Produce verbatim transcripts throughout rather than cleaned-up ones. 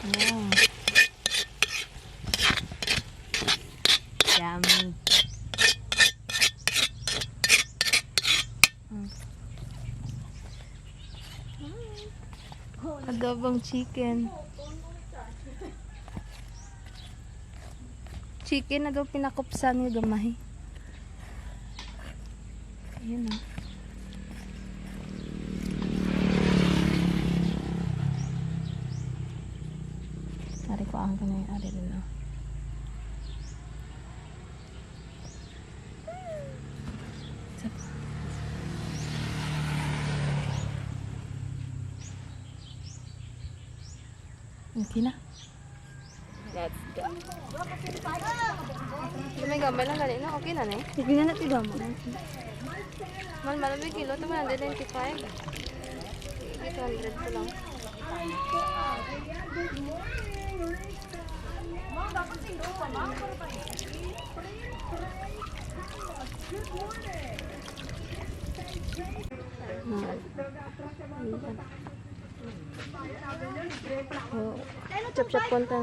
Wow. Yummy. Mm. Adobong chicken. Chicken na daw pinakupsan nga gamay. Ayun na. Ari ko ang kanay, ari din, oh. Okay na. Let's go. May gamay lang gali, no? Okay na, ne? Sige na, natin ba mo? Mal, malabi kilo, ito one hundred ninety-five. Sige, two hundred ko lang. Mal. Oh. Chop-chop ko ta.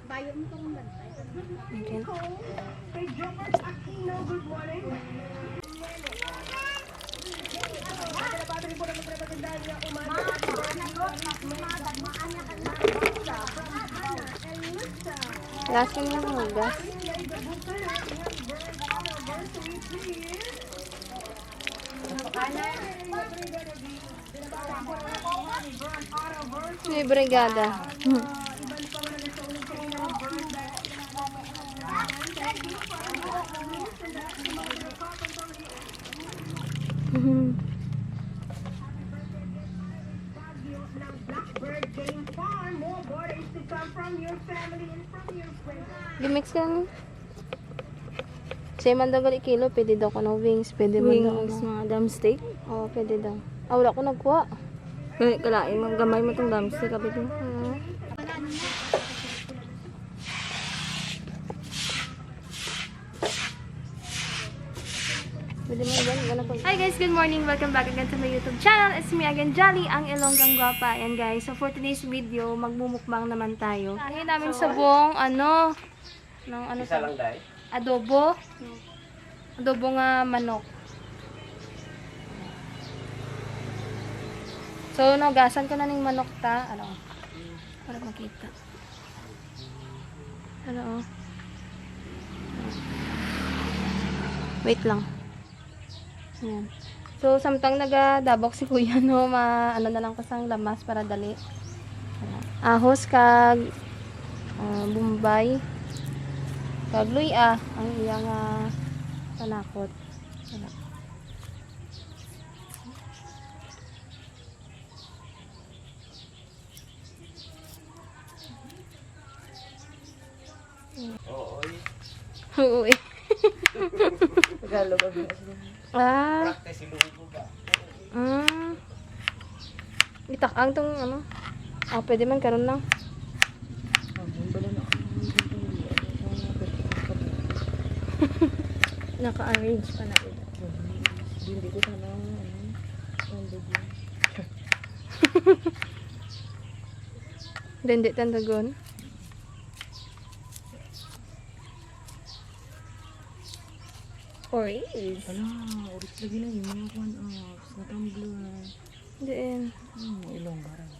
Bayo mo tong bantay. Okay. Lasa niya, mga gas. May brigada. Gimix ka ni. Siya man daw gali kilo, pwede daw kuno wings, pwede man daw, wings, ano, mga drumstick. Oo, pwede daw. Ah, wala ko nagkuha. Kay kalain man, gamay man tong drumstick, kapit mo. Oo. Pwede mo yan, wala ko. Hi guys, good morning. Welcome back again to my YouTube channel. It's me again, Jolly, ang Ilonggang Guwapa. Ayan guys, so for today's video, magmumukbang naman tayo. Kain namin sa buong, ano, ng ano Isa to? Lang, day? Adobo. Adobo nga manok. So, naugasan ko na ning manok ta. Ano? Para makita. Ano, oh. Wait lang. Ayan. So, samtang nagadabok si Kuya, no, ma-, ano na lang ko sang lamas para dali. Ayan. Ahos kag, ah, bombay. Kag luya ang iyang, ah, panakot. Ayan. Oo, eh. Oo, eh. Tagalog ang English. Ah. Practice, Ilonggo ba? Mm. Itak-ang tong ano. Ah, pwede man karon lang. Ah, yun pala na. Naka-arrange pa na ito. Hindi ko sana, ano, ang dugo. Dende tandagon. Orange. Ala, orange lagi na yung mga kuwan, ah, sa tumbler. Diin. Hmm, ilong, parang.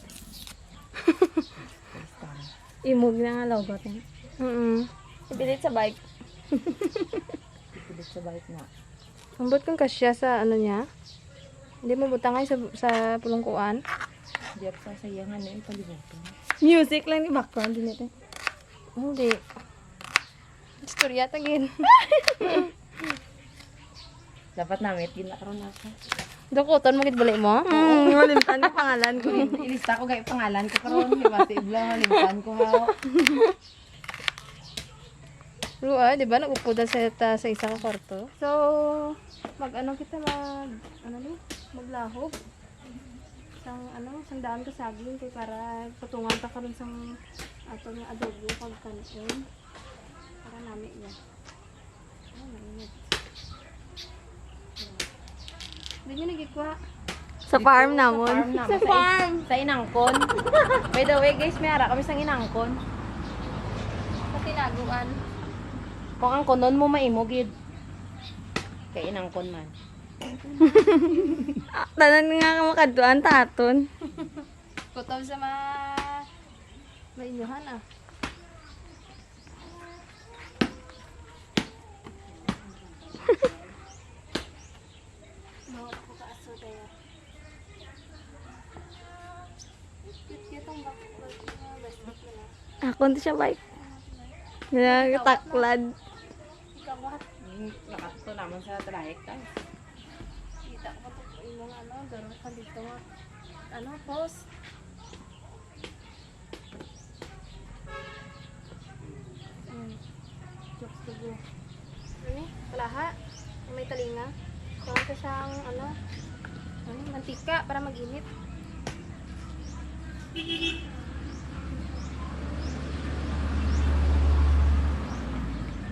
Imog na nga logo, te. Mm-mm. Ipilit sa bike. Ipilit sa bike na. Ambot kung kasya sa ano niya. Hindi mo butangay sa, sa pulungkuan. Di ako sasayangan na yung palibutan. Music lang ni background din ito. Hindi. Istorya ta gid. Dapat namit gid na karon ako. Dakutan mo gid bali mo? Oo. Mm, malimtan ko pangalan ko. Ilista ko gay pangalan ko karon, di ba? Sa ibla, malimtan ko ha. Pero, ah, di ba, nag-upo da sa, ta, sa isa ka kwarto? So, mag-ano kita, mag, ano ni? Maglahog. Sang, ano, sang daan ka saging, kay para patungan ta karon sang ato nga adobo pag kan-on. Para nami niya. Oh, mainit. Hindi nagikuha. Sa farm Dito, sa namon. Farm namon. Sa Sa in-, farm. Sa inangkon. By the way, guys, may ara kami sang inangkon. Sa tinaguan. Kung angkonon mo, maimo gid. Kay inangkon man. Tanan nga makadtuan ta aton. Kutob sa mga mainyohan, ah. Mawala ko ka aso kaya. Cute, cute ang bak-, bak-, mga basket nila. Akon to siya, bike. Nga, taklad. Ikaw, what? Hmm, nakato naman sa trayek, guys. Kita ko to, imong ano, durong ka dito nga. Ano, post? Mm. Jokes to go. Ano ni? Palaha? May talinga? Kuha ko siyang, ano, ano, mantika para mag-init.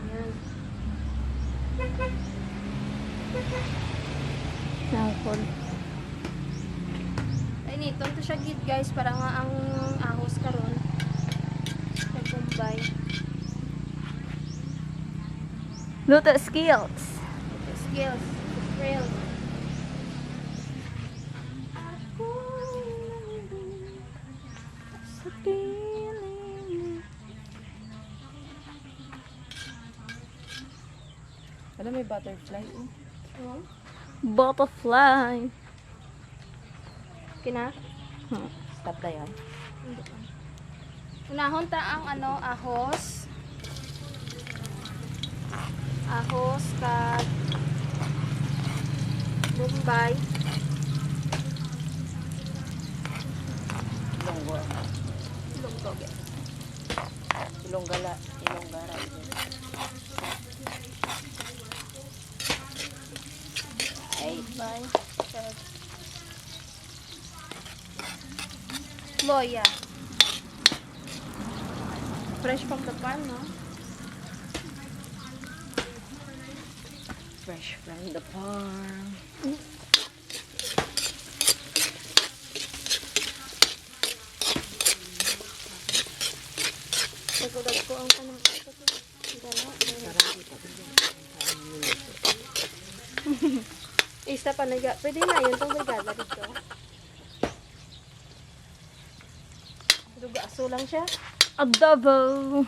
Ayan. Nangkol. Ay, initon to siya gid, guys, para nga ang ahos karon nagkumbay. Luto skills. Skills. Real. Sa piling. Alam, may butterfly, oh. Oh. Butterfly. Okay na? Hmm. Stop na yan. Hindi pa. Unahon ta ang, ano, ahos. Ahos kag bombay. Ilonggo. Ilonggo, okay. Ilongga la, Ilongga ra. Ay. Loya. Fresh from the farm, no? Fresh from the farm. Dagko-dagko ang tanom. Gana, gana. Isa pa naga. Pwede na yun, tong brigada dito. Dugaso lang siya. Adobo.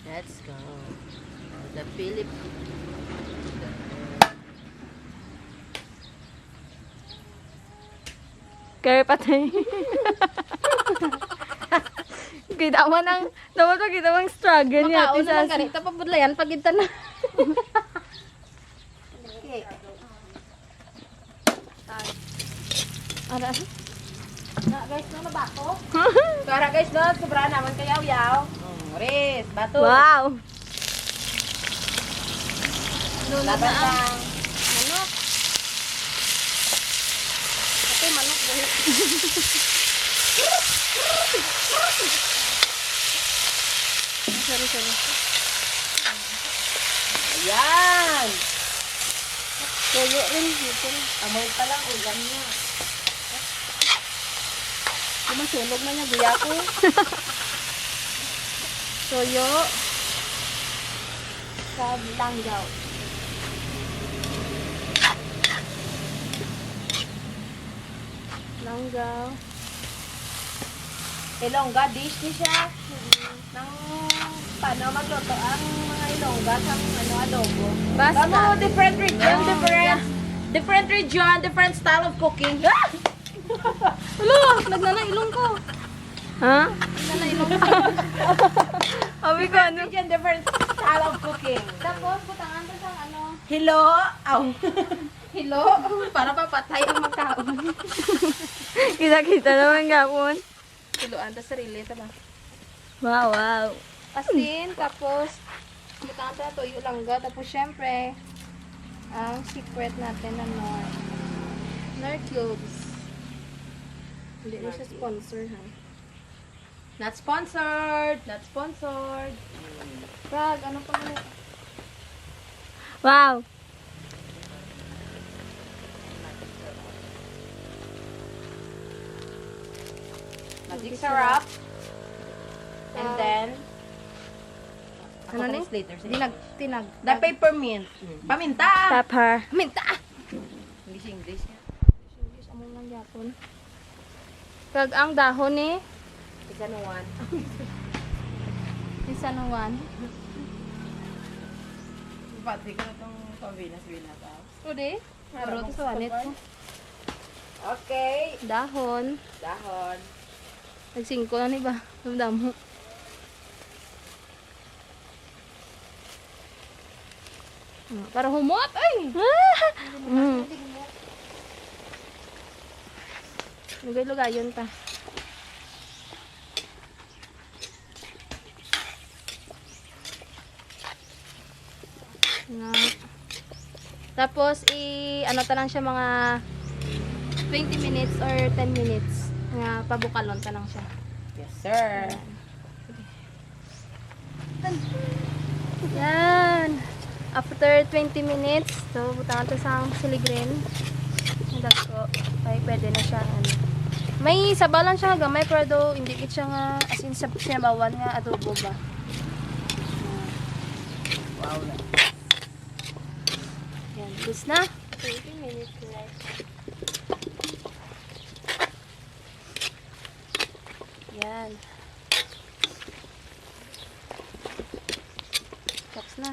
Let's go. The Philippines. Kaya patay. Kita mo nang, dapat makita mo ang struggle niya, Makaon ate na lang Sassy. Ganito, pabudlayan, pagid ta na. Okay. Ay. Ara. Na, guys, no, nabako. Tara, guys, no, sobra naman kayaw-yaw. Mm, Ris, bato. Wow. Luto na ang manok. Ate, manok, buhi. Sorry, sorry. Ayan. Tuyo rin, ito rin. Amoy pa lang, ulam niya. Kung masunog na niya, guya ko. Tuyo. Sa langgaw. Langgaw. Ilongga dish ni siya. Nang paano magluto ang mga Ilongga sa, ano, adobo? Basta. Kamu, different region, Ilongga. Different, different region, different style of cooking. Hala, nagnanailong ko. Ha? Nagnanailong ko. Abi ko, ano? Different region, different style of cooking. Tapos, butangan ko sa, ano? Hilo. Aw. Hilo. Para papatay ang magkaon. Kita-kita naman gapon. Kiluan ta sarili, ta ba? Wow, wow. Asin, tapos, butangan ta tuyo, langga, tapos, syempre, ang secret natin na Knorr. Knorr cubes. Hindi mo siya sponsor, ha? Not sponsored. Not sponsored. Frog, ano pa mo? Wow. Magic sarap. And then, ako Ano ni? Translator sa Tinag, English. Tinag. The peppermint. Mm. Paminta. Pepper. Paminta. English, English niya. English, amo lang yapon. Kag ang dahon ni San Juan. Ni San Juan. Pati ko na itong pambinas-binas, ah. O, di? Maro to sa wallet ko. Okay. Dahon. Dahon. Nagsingko na ni ba? Ang damo. Ah, para humot, ay! Mm. Lugay-lugayon ta. Nga. Tapos, i-, ano ta lang siya, mga twenty minutes or ten minutes. Nga, pabukalon ta lang siya. Yes, sir. Ayan. Yan. After twenty minutes, so, butangan to sa siligrin. Ang dagko. Ay, pwede na siya, ano. May sabaw lang siya nga gamay, pero do, hindi gid siya nga, as in, sab-, sinabawan nga adobo ba. Wow. Yan, tapos na. Twenty minutes left. Yan. Tapos na.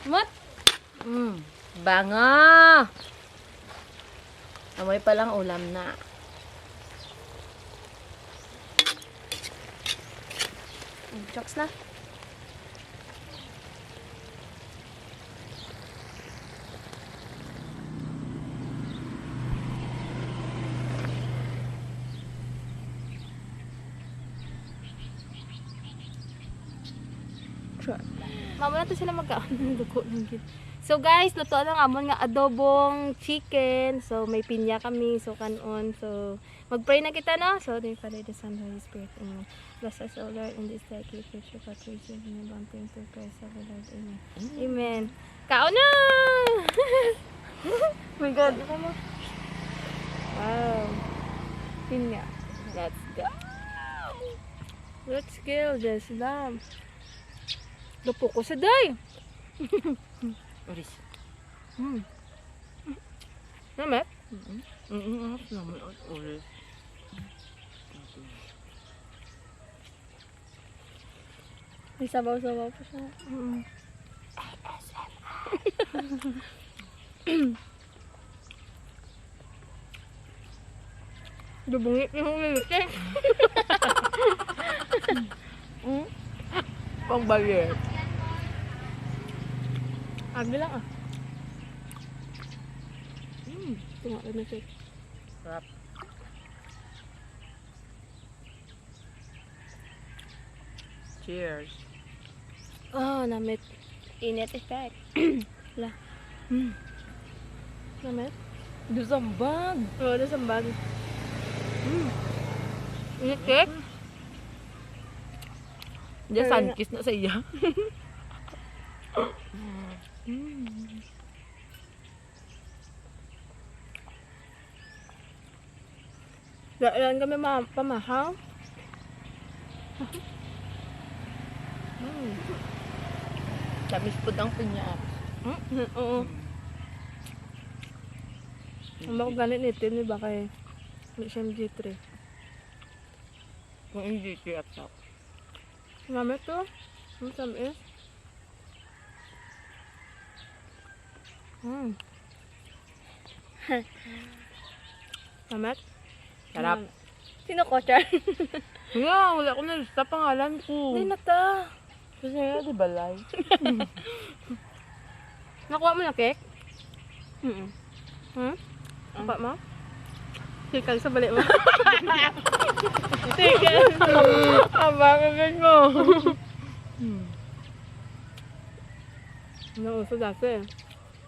Mot? Mm. Banga! Amoy pa lang ulam na. Mm, chokes na. Sure. Mamo na to sila magkaon. Dugo lang gid. So guys, luto ang amon nga adobong chicken. So may pinya kami. So kanon. So mag-pray na kita, no? So, in the name of the Father, the Son, the Holy Spirit. Amen. Bless us, O Lord, in this day, give future for praise you, in the bounty through Christ our Lord. Amen. Amen. Amen. Kaon na! My God. Wow. Pinya. Let's go! Let's go, Jess Lam. Gapo ko sa day. Oris. Hmm. Namat? Mm-mm. Mm-mm, ang naman ang orange. May sabaw-sabaw pa siya. Mm. Dubungit yung ngiti. Hmm? Pang bayer. Agi lang, ah. Mm. Ito nga, ano siya? Sarap. Cheers. Oh, namit. Init effect. La. Mm. Namit? Dusambag. Oo, dusambag. Mm. Init cake? Diyan, pero sunkist na sa iya. Mm. Daan kami ma-, pamahaw. Mm. Tamis pud ang pinya, ah. Mm, oo. Ang mao gani ni Tim, di ba, kay hindi siya M G three. Kung M G three at ako. Mami to, ang tamis. Mm. Tamat? Sarap. Mm. Sino ko, Char? Wala, wala ko na lista pangalan ko. Hindi na ta. Kasi nga, di balay. Nakuha mo na cake? Mm-mm. Hmm? Ang pa mo? Tikal sa bali mo. Tikal. Abangan mo. Hmm. Nauso dati eh.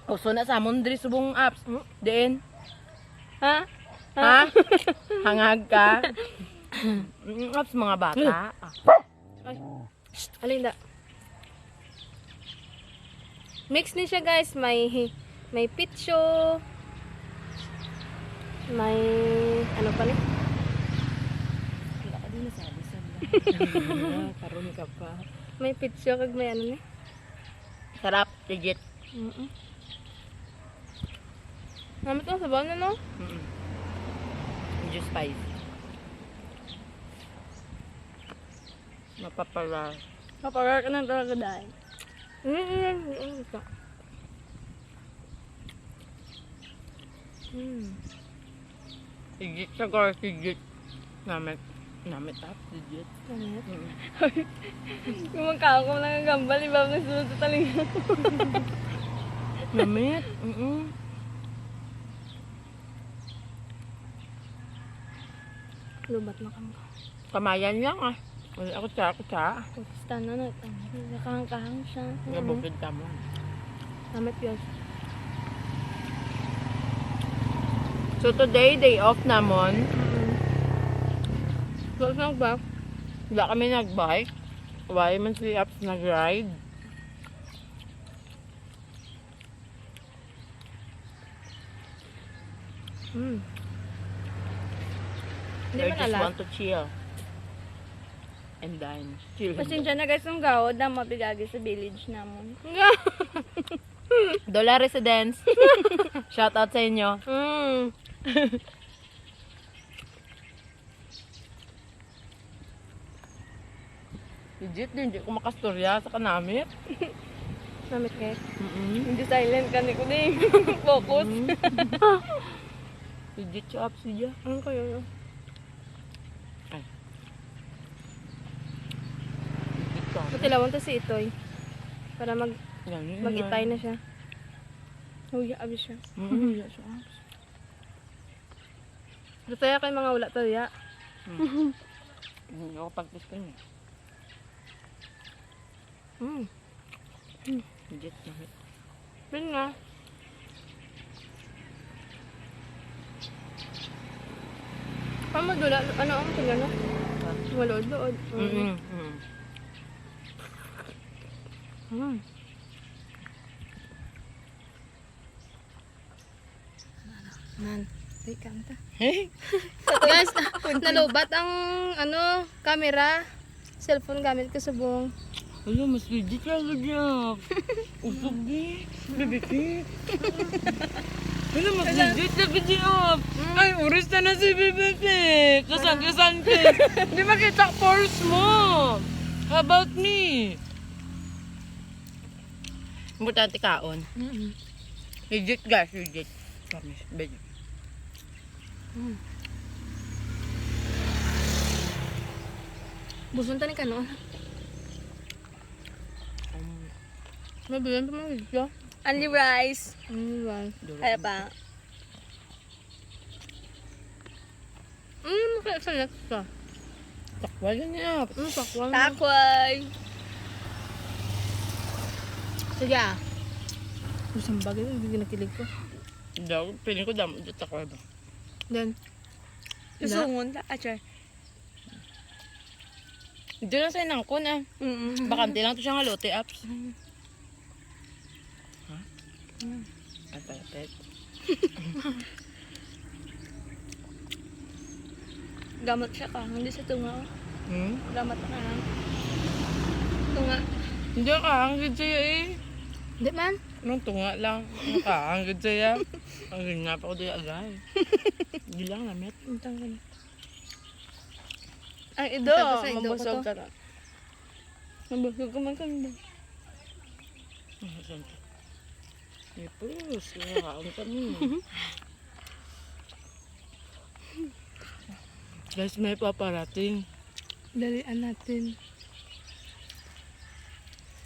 Uso na sa amon diri subong, Ups. Hmm? Diin? Ha? Ha? Hangag ka? Mm, Ups, mga bata. Ay. Shh, alin da? Mix ni siya, guys. May, may pitso. May, ano pa ni? Wala ka din nasabi sa mga. Karon ka pa. May pitso kag may ano ni? Sarap, legit. Mm-mm. Namit ang sabaw na, no? Mm-mm. Medyo spicy. Mapapala. Mapala ka na talaga, dahil. Mm, mm, mm, mm. Mm. Legit siya, guys, legit. Namit. Namit, ah, legit. Namit? Mm. Yung magkakaw lang ang gambal, iba ang sunod sa talinga. Namit? Mm-mm. Lubat na kamo. Kamayan lang, ah. Ay, ako siya, ako siya. Tapos tanan na, tanan. Nakahang-kahang siya. Nabukid ka mo. Namit yun. So today, day off namon. Mm. So, saan ba? Wala kami nag-bike. Wala man si Ups nag-ride. Mm. Hindi I man just alas. Want to chill. And then, chill. Pasensya na, guys, ang gawad na mapigagi sa village namon. Dola Residence. Shout out sa inyo. Mm. Legit din, di ko makastorya sa kanamit. Namit, guys. Mm-mm. Hindi silent ka ni ko, di. Focus. Mm. Legit siya, Ups, siya. Ano kaya yun? Ay. Legit ka. Patilawan to si Itoy. Para mag-, yan, yun, mag-itay yan. Na siya. Huya, abi siya. Mm, huya siya, Ups. Gusto ya kay mga wala to, ya. Hmm. Hindi ako pag-test ko niya. Mm. Legit na. Yun nga. Pamadula, ano ang tingnan mo? Maluod-luod. Mm. Mm-mm, mm. Mm. Man, wait ka, anta. Guys, na-, nalubat ang, ano, camera. Cellphone gamit ko subong. Wala, mas legit lang, legit. Usog ni. Bibiti. Wala, mas legit na video. Mm. Ay, uris na na si Bibiti. Kasante-sante. Di makita pores mo. How about me? Importante kaon. Mm-mm. Legit, guys, legit. Promise, legit. Mm. Buson ta ni kano. Um, may bilang pa man dito. Only rice. Only rice. Duro. Kaya pa. Mm, maka-select ka. Takway lang niya. Mm, takway. Takway. Sige, ah. Isang bagay, hindi nakilig ko. Daw, feeling ko damo dito takway ba? Then, isungon ta, ah, char. Dito lang sa inangkon, ah. Mm-mm. Bakante lang to siya nga lote, Ups. Mm. Ha? Mm. Ang palapit. Gamot siya ka, hindi sa tunga, oh. Hmm? Gamot ka, ha? Tunga. Hindi ka, ang gid siya, eh. Hindi man. Nung tunga lang, nakaangod siya. Ang ganyan pa ko di agay. Di lang namit. Ang tanggal. Ang ido, ito, sa ido ko mabusog to. Ka na. Mabusog ka man kanda. Mabusog ka. Ipos, wala akong kami. Guys, may paparating. Dalian natin.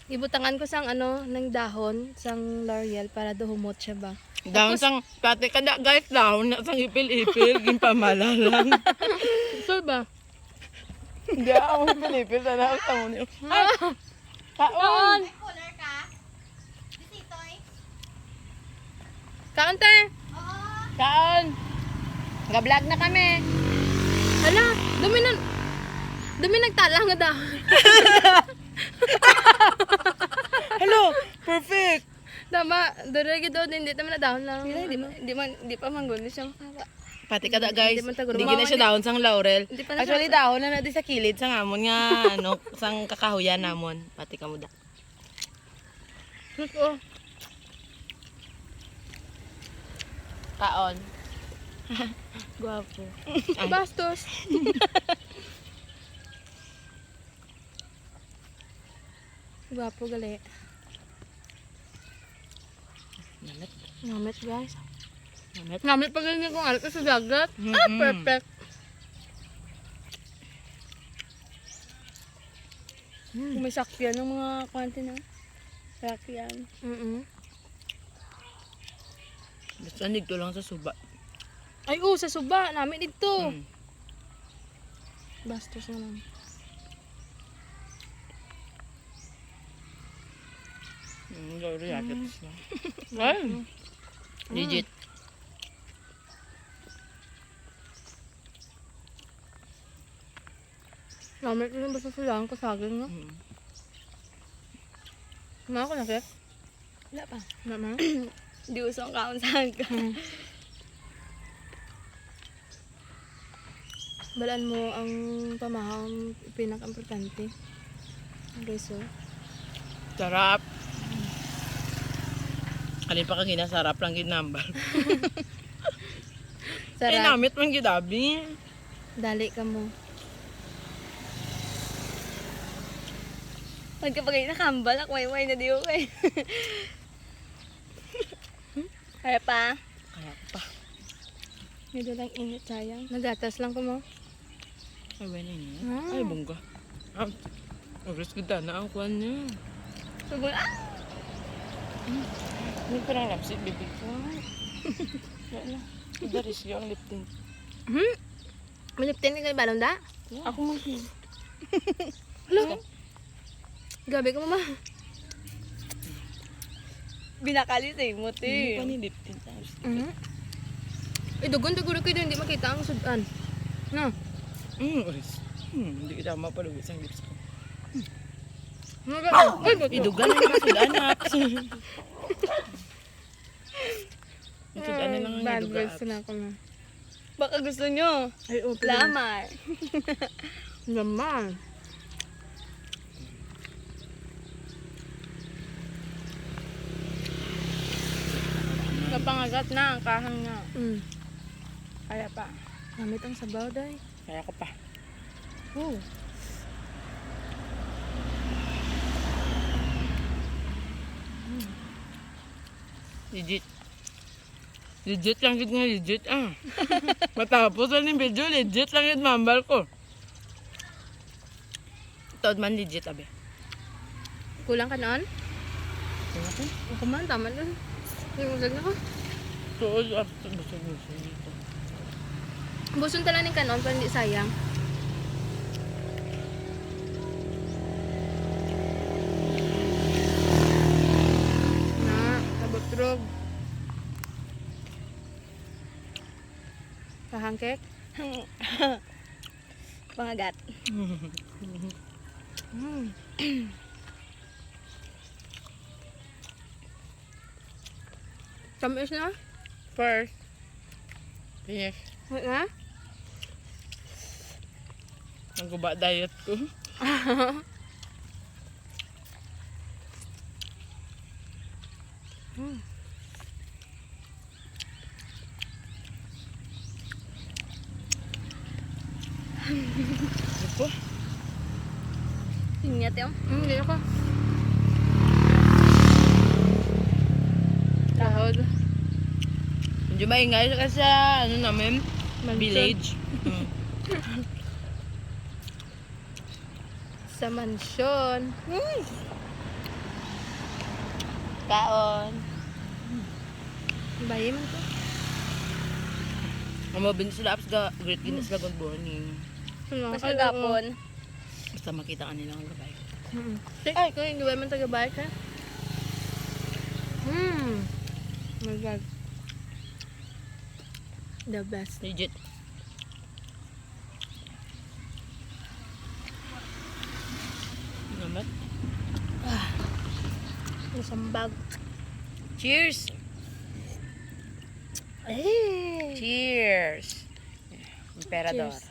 Ibutangan ko sang ano, ng dahon, sang laurel para duhumot siya ba. Dahon. Tapos sang, pati kada, guys, dahon na sang ipil-ipil, ginpamalalan. Sure ba? Hindi, ako ipil-ipil, sana ako tamo niyo. Ah! Kaon! Kaon! May cooler ka? Bisitoy? Kaon, te. Kaon. Ga-vlog na kami. Hala, dumi na, dumi nagtala nga dahon. Hello, perfect. Tama, dura gid, oh, hindi naman na dahon lang. Hindi, hindi Ano? man, hindi pa man guni siya makaka- Pati ka da, guys. Hindi man taguruma. Hindi na siya dahon sang laurel. Hindi pa na siya Actually, dahon na na di sa kilid sang amon nga, ano, sang kakahuyan namon. Pati ka mo da. Sus, oh. Kaon. Guwapo. Ay. Bastos. Gwapo gali. Namit. Namit, guys. Namit. Namit pa ganyan kung alat sa dagat. Ah, Mm-mm. Perfect. Mm. Kung may sakyan ng mga kuwan, tin, ah. Sakyan. Mm-mm. Basta dito lang sa suba. Ay, oo, sa suba. Nami dito. Mm. Bastos na lang. Mm, sorry, Mm. Ate. Ay. Mm. Legit. Namit yun, basta sila ang kasagin, no? Mm. Kumain ko na, Sir. Wala pa. Wala, ma? Di uso ang kaon sa aga. Mm. Balaan mo ang pamahaw, ang pinaka-importante. Ang reso. Sarap. Alin pa kagina, sarap lang gid nambal. Sarap. Eh, namit man gid, abi. Dali ka mo. Pagkapagay nakambal, ako way-way na di okay. Kaya pa? Kaya pa. Medyo lang init, sayang. Nagatas lang ko mo. Ay, wala na yun. Ah. Ay, bongga. Ah, oras gid na ang kuwan niya. Sugon, ah! Hmm. Hindi ko lang lapsi, baby ko. Wala na. Dari siya ang lip tint. Hmm? Maliptin ka kay balon da? Ako man. Hello? Grabe ka, mama. Binakali sa imo, te. Hindi pa ni lip tint, ah. Mhm. Idugon, taguro kayo, hindi makita ang sudan. No? Mm, oris. Hmm, hindi kita mapaluwi sa lips ko. Ay, ba't Idugan ang mga sudan, ha? Ito, ano lang ang Bad iduga words apps. Na ako na. Baka gusto nyo. Ay, open. Lamar. Lamar. Napangagat na ang kahang niya. Mm. Kaya pa. Namit ang sabaw, day. Kaya ko pa. Oh. Mm. Legit. Legit lang gid nga legit, ah. Matapos na ning video, legit lang gid mambal ko. Taod man legit, abi. Kulang ka noon? Kulang ko. Ako man, tama na. Yung ulag na ko. Tuod, ah, busog-busog dito. Buson ta lang ning kanon para hindi sayang. Na, nabutrog. Kahangkek? Pangagat. Mm. Tamis na? First. Yes. Wait na? Nagguba diet ko. Mm. Ito. Ingat yun. Mm, hindi ako. Kahod. Medyo maingay kasi sa ano namin, Mansion. Village. Mm. Sa mansyon. Hmm. Kaon. Bayi man to. Ang mga bini sila, apps ga, great gina sila, good morning. Ano? Mas Ay, magapon. Oo. Basta makita ka nila ang gabay. Mm-mm. Ay, kung hindi man taga-bike, ha? Mm. My God. The best. Legit. Namat? Masambag. Cheers! Eh. Cheers! Emperador. Cheers.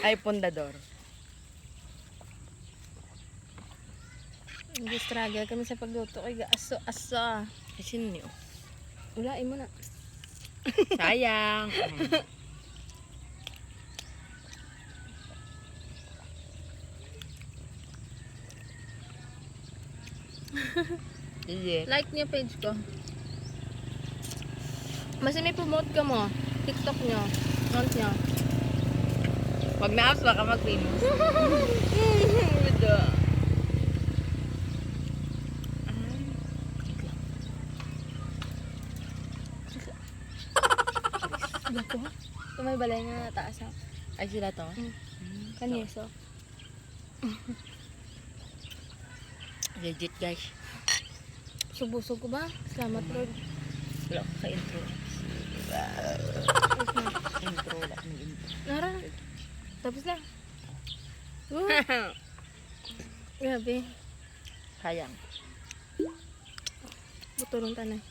Ay, pundador. Nag-struggle kami sa pagluto kay aso-aso. Kasi niyo. Wala, imo na. Sayang. Legit. Like niyo page ko. Basta may promote ka mo. TikTok niyo. Account niyo. Pag naas ka mag-famous. Ito may balay nga taas na. Ay, sila to? Mm. Kanyeso. Legit, guys. Busog-busog ko ba? Salamat, Lord. Wala ko ka intro. Intro, wala ko intro. Nara. Tapos na. Woo! Grabe. Sayang. Butulong tanay.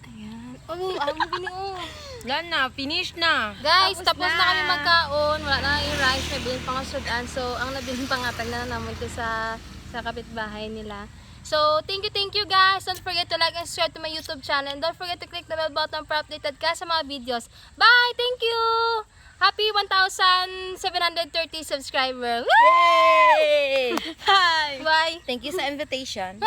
Ayan. Oh, ang Ginoo. Wala na, finish na. Guys, Tapos tapos na na. kami magkaon. Wala na yung rice. May bilhin pa nga sudan. So, ang nabilin pa nga, tagna na naman to sa, sa kapitbahay nila. So, thank you, thank you, guys. Don't forget to like and subscribe to my YouTube channel. And don't forget to click the bell button para updated ka sa mga videos. Bye! Thank you! Happy one thousand seven hundred thirty subscriber! Woo! Yay! Hi! Why? Thank you sa invitation.